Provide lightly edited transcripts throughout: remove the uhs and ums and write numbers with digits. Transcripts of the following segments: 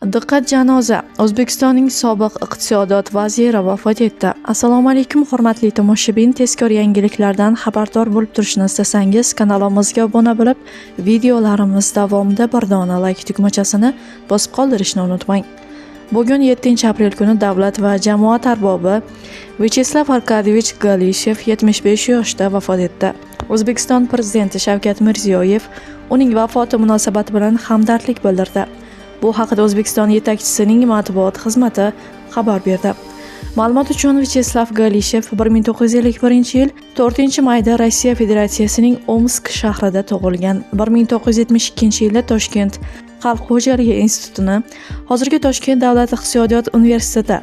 Diqqat, janoza! O'zbekistonning sobiq iqtisodiyot vaziri vafot etdi. Assalomu alaykum, hurmatli tomoshabin. Tezkor yangiliklardan xabardor bo'lib turishni istasangiz, kanalimizga obuna bo'lib, videolarimiz davomida bir dona like tugmachasini bosib qoldirishni unutmang. Bugun 7-aprel kuni davlat va jamoat arbobi Vyacheslav Arkadievich Galishev 75 yoshda vafot etdi. O'zbekiston prezidenti Shavkat Mirziyoyev uning vafoti munosabati bilan hamdardlik bildirdi. Bu haqida O'zbekiston yetakchisining matbuot xizmati xabar berdi. Ma'lumot uchun, Vyacheslav Galishev 1951-yil 4-mayda Rossiya Federatsiyasining Omsk shahrida tug'ilgan. 1972-yilda Toshkent Xalq xo'jaligi institutini, hozirgi Toshkent davlat iqtisodiyot universiteti,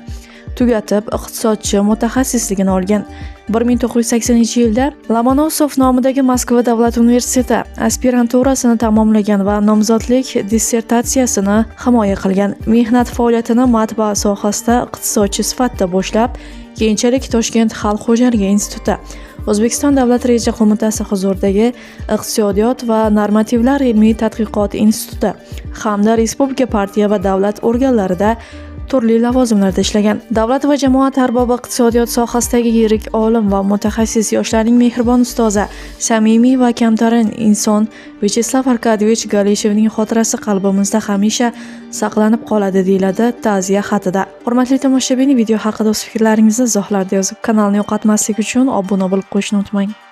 tugatib, iqtisodchi mutaxassisligini olgan. 1980-yilda Lomonosov nomidagi Moskva davlat universiteti aspiranturasini tamomlagan va nomzodlik dissertatsiyasini himoya qilgan. Mehnat faoliyatini matbaa sohasida iqtisodchi sifatida boshlab, keyinchalik Toshkent xalq xo'jaligi instituti, O'zbekiston Davlat reja qo'mitasi huzuridagi Iqtisodiyot va normativlar ilmiy tadqiqot instituti hamda respublika partiya va davlat organlarida turli lavozimlarda ishlagan. Davlat va jamoat arbobi, iqtisodiyot sohasidagi yirik olim va mutaxassis, yoshlarning mehribon ustozi, samimiy va kamtarin inson Vyacheslav Arkadievich Galishevning xotirasi qalbimizda hamisha saqlanib qoladi, deyiladi ta'ziya xatida. Hurmatli tomoshabin, video haqida o'z fikrlaringizni izohlarda yozib, kanalni yo'qotmaslik uchun obuna bo'lib qo'yishni unutmang.